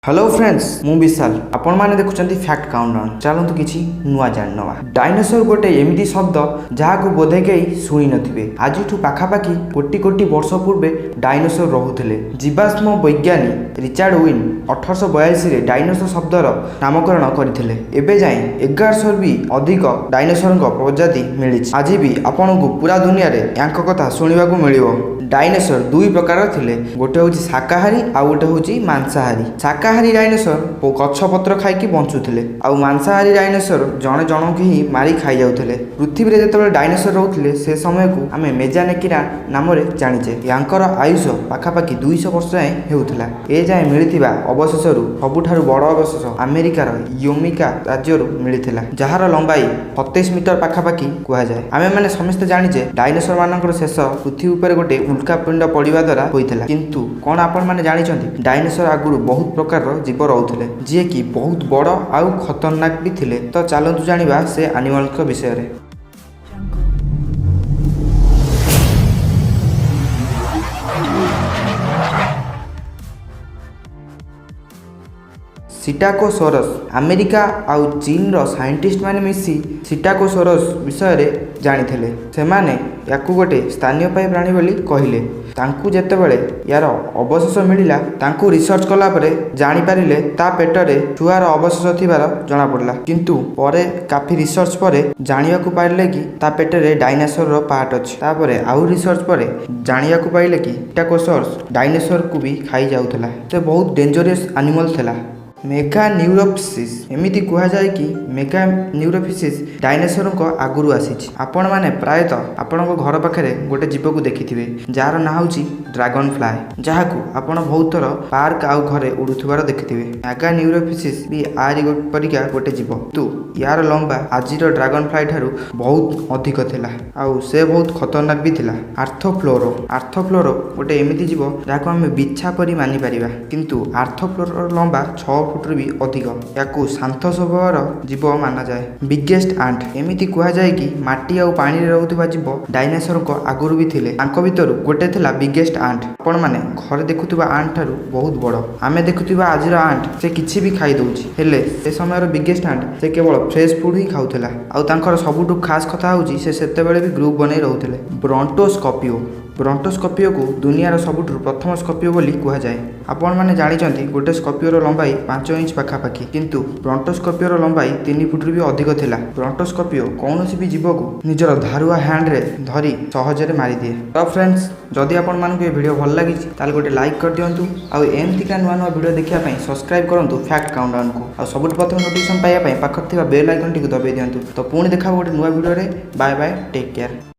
Hello friends, ମୁଁ ବିଶାଲ। ଆପଣମାନେ ଦେଖୁଛନ୍ତି ଫ୍ୟାକ୍ଟ କାଉଣ୍ଟଡାଉନ୍। ଚାଲନ୍ତୁ କିଛି ନୂଆ ଜାଣିନେବା। ଡାଇନୋସର ଗୋଟେ ଏମିତି ଶବ୍ଦ, ଯାହାକୁ ବୋଧେ କେହି ଶୁଣି ନଥିବେ। ଆଜିଠୁ ପାଖାପାଖି କୋଟି କୋଟି ବର୍ଷ ପୂର୍ବେ ଡାଇନୋସର ରହୁଥିଲେ। ଜୀବାଶ୍ମ ବୈଜ୍ଞାନିକ ରିଚାର୍ଡ ଓୱେନ୍ 1842ରେ ଡାଇନୋସର ଶବ୍ଦର ନାମକରଣ କରିଥିଲେ। ଏବେ ଯାଏଁ 1100ରୁ ବି ଅଧିକ ଡାଇନୋସରଙ୍କ ପ୍ରଜାତି ମିଳିଛି। ଆଜି ବି ଆପଣଙ୍କୁ ପୁରା ଦୁନିଆରେ ୟାଙ୍କ କଥା ଶୁଣିବାକୁ ମିଳିବ। ଡାଇନୋସର ଦୁଇ ପ୍ରକାର ଥିଲେ। ଗୋଟେ ହେଉଛି ଶାକାହାରୀ, ଆଉ ଗୋଟେ ହେଉଛି ମାଂସାହାରୀ। ଶାକାହାରୀ ଡାଇନୋସର ଗଛ ପତ୍ର ଖାଇକି ବଞ୍ଚୁଥିଲେ, ଆଉ ମାଂସାହାରୀ ଡାଇନୋସର ଜଣେ ଜଣଙ୍କୁ ହିଁ ମାରି ଖାଇଯାଉଥିଲେ। ପୃଥିବୀରେ ଯେତେବେଳେ ଡାଇନୋସର ରହୁଥିଲେ, ସେ ସମୟକୁ ଆମେ ମେଜାନେକିରା ନାମରେ ଜାଣିଛେ। ୟାଙ୍କର ଆୟୁଷ ପାଖାପାଖି 200 ବର୍ଷ ଯାଏଁ ହେଉଥିଲା। ଏ ଯାଏଁ ମିଳିଥିବା ଅବଶେଷରୁ ସବୁଠାରୁ ବଡ଼ ଅବଶେଷ ଆମେରିକାର ୱ୍ୟୋମିଂ ରାଜ୍ୟରୁ ମିଳିଥିଲା, ଯାହାର ଲମ୍ବାଇ 27 ମିଟର ପାଖାପାଖି କୁହାଯାଏ। ଆମେମାନେ ସମସ୍ତେ ଜାଣିଛେ, ଡାଇନୋସର ମାନଙ୍କର ଶେଷ ପୃଥିବୀ ଉପରେ ଗୋଟେ ଉଲ୍କାପିଣ୍ଡ ପଡ଼ିବା ଦ୍ୱାରା ହୋଇଥିଲା। କିନ୍ତୁ କ'ଣ ଆପଣମାନେ ଜାଣିଛନ୍ତି, ଡାଇନୋସର ଆଗରୁ ବହୁତ ପ୍ରକାରର ଜୀବ ରହୁଥିଲେ, ଯିଏକି ବହୁତ ବଡ଼ ଆଉ ଖତରନାକ ବି ଥିଲେ? ତ ଚାଲନ୍ତୁ ଜାଣିବା ସେ ଆନିମାଲଙ୍କ ବିଷୟରେ। Jungle. ସିଟାକୋସୋରସ୍। ଆମେରିକା ଆଉ ଚୀନର ସାଇଣ୍ଟିଷ୍ଟ ମାନେ ମିଶି ସିଟାକୋସୋରସ୍ ବିଷୟରେ ଜାଣିଥିଲେ। ସେମାନେ ୟାକୁ ଗୋଟେ ସ୍ତନ୍ୟପାୟୀ ପ୍ରାଣୀ ବୋଲି କହିଲେ। ତାଙ୍କୁ ଯେତେବେଳେ ୟାର ଅବଶେଷ ମିଳିଲା, ତାଙ୍କୁ ରିସର୍ଚ୍ଚ କଲା ପରେ ଜାଣିପାରିଲେ, ତା ପେଟରେ ଛୁଆର ଅବଶେଷ ଥିବାର ଜଣାପଡ଼ିଲା। କିନ୍ତୁ ପରେ କାଫି ରିସର୍ଚ୍ଚ ପରେ ଜାଣିବାକୁ ପାରିଲେ କି ତା ପେଟରେ ଡାଇନୋସରର ପାର୍ଟ ଅଛି। ତାପରେ ଆଉ ରିସର୍ଚ୍ଚ ପରେ ଜାଣିବାକୁ ପାଇଲେ କି ସିଟାକୋସରସ୍ ଡାଇନୋସରକୁ ବି ଖାଇ ଯାଉଥିଲା। ସେ ବହୁତ ଡେଞ୍ଜରିୟସ୍ ଆନିମଲ୍ ଥିଲା। ମେଗା ନ୍ୟୁରୋଫିସିସ୍। ଏମିତି କୁହାଯାଏ କି ମେଗା ନ୍ୟୁରୋଫିସିସ୍ ଡାଇନୋସରଙ୍କ ଆଗରୁ ଆସିଛି। ଆପଣମାନେ ପ୍ରାୟତଃ ଆପଣଙ୍କ ଘର ପାଖରେ ଗୋଟେ ଜୀବକୁ ଦେଖିଥିବେ, ଯାହାର ନାଁ ହେଉଛି ଡ୍ରାଗନ୍ ଫ୍ଲାଏ, ଯାହାକୁ ଆପଣ ବହୁତ ଥର ପାର୍କ ଆଉ ଘରେ ଉଡ଼ୁଥିବାର ଦେଖିଥିବେ। ମେଗା ନ୍ୟୁରୋଫିସିସ୍ ବି ଆରି ପରିକା ଗୋଟେ ଜୀବ, କିନ୍ତୁ ୟାର ଲମ୍ବା ଆଜିର ଡ୍ରାଗନ୍ ଫ୍ଲାଏ ଠାରୁ ବହୁତ ଅଧିକ ଥିଲା, ଆଉ ସେ ବହୁତ ଖତରନାକ ବି ଥିଲା। ଆର୍ଥୋଫ୍ଲୋରୋ। ଆର୍ଥୋଫ୍ଲୋରୋ ଗୋଟେ ଏମିତି ଜୀବ, ଯାହାକୁ ଆମେ ବିଛା ପରି ମାନିପାରିବା। କିନ୍ତୁ ଆର୍ଥୋଫ୍ଲୋରର ଲମ୍ବା 6 ଫୁଟରୁ ବି ଅଧିକ। ୟାକୁ ଶାନ୍ତ ସ୍ୱଭାବର ଜୀବ ମାନାଯାଏ। ବିଗେଷ୍ଟ ଆଣ୍ଟ। ଏମିତି କୁହାଯାଏ କି ମାଟି ଆଉ ପାଣିରେ ରହୁଥିବା ଜୀବ ଡାଇନୋସରଙ୍କ ଆଗରୁ ବି ଥିଲେ। ତାଙ୍କ ଭିତରୁ ଗୋଟେ ଥିଲା ବିଗେଷ୍ଟ ଆଣ୍ଟ। ଆପଣମାନେ ଘରେ ଦେଖୁଥିବା ଆଣ୍ଟ ଠାରୁ ବହୁତ ବଡ଼। ଆମେ ଦେଖୁଥିବା ଆଜିର ଆଣ୍ଟ, ସେ କିଛି ବି ଖାଇ ଦଉଛି। ହେଲେ ସେ ସମୟର ବିଗେଷ୍ଟ ଆଣ୍ଟ, ସେ କେବଳ ଫ୍ରେଶ୍ ଫୁଡ୍ ହିଁ ଖାଉଥିଲା। ଆଉ ତାଙ୍କର ସବୁଠୁ ଖାସ୍ କଥା ହେଉଛି, ସେ ସେତେବେଳେ ବି ଗ୍ରୁପ୍ ବନେଇ ରହୁଥିଲେ। ବ୍ରଣ୍ଟୋସ୍କର୍ପିଓ। ବ୍ରଣ୍ଟୋସ୍କର୍ପିଓକୁ ଦୁନିଆର ସବୁଠୁ ପ୍ରଥମ ସ୍କର୍ପିଓ ବୋଲି କୁହାଯାଏ। ଆପଣମାନେ ଜାଣିଛନ୍ତି, ଗୋଟେ ସ୍କର୍ପିଓର ଲମ୍ବାଇ 5 ଇଞ୍ଚ ପାଖାପାଖି। କିନ୍ତୁ ବ୍ରଣ୍ଟୋସ୍କର୍ପିଓର ଲମ୍ବାଇ 3 ଫୁଟରୁ ବି ଅଧିକ ଥିଲା। ବ୍ରଣ୍ଟୋସ୍କର୍ପିଓ କୌଣସି ବି ଜୀବକୁ ନିଜର ଧାରୁଆ ହ୍ୟାଣ୍ଡରେ ଧରି ସହଜରେ ମାରିଦିଏ। ତ ଫ୍ରେଣ୍ଡସ୍, ଯଦି ଆପଣମାନଙ୍କୁ ଏ ଭିଡ଼ିଓ ଭଲ ଲାଗିଛି, ତାହେଲେ ଗୋଟେ ଲାଇକ୍ କରିଦିଅନ୍ତୁ। ଆଉ ଏମିତିକା ନୂଆ ନୂଆ ଭିଡ଼ିଓ ଦେଖିବା ପାଇଁ ସବସ୍କ୍ରାଇବ୍ କରନ୍ତୁ ଫ୍ୟାକ୍ଟ କାଉଣ୍ଟଡାଉନକୁ। ଆଉ ସବୁଠୁ ପ୍ରଥମେ ନୋଟିଫିକେସନ୍ ପାଇବା ପାଇଁ ପାଖରେ ଥିବା ବେଲ୍ ଆଇକନ୍ଟିକୁ ଦବାଇ ଦିଅନ୍ତୁ। ତ ପୁଣି ଦେଖା ହେବ ଗୋଟେ ନୂଆ ଭିଡ଼ିଓରେ। Bye bye, take care.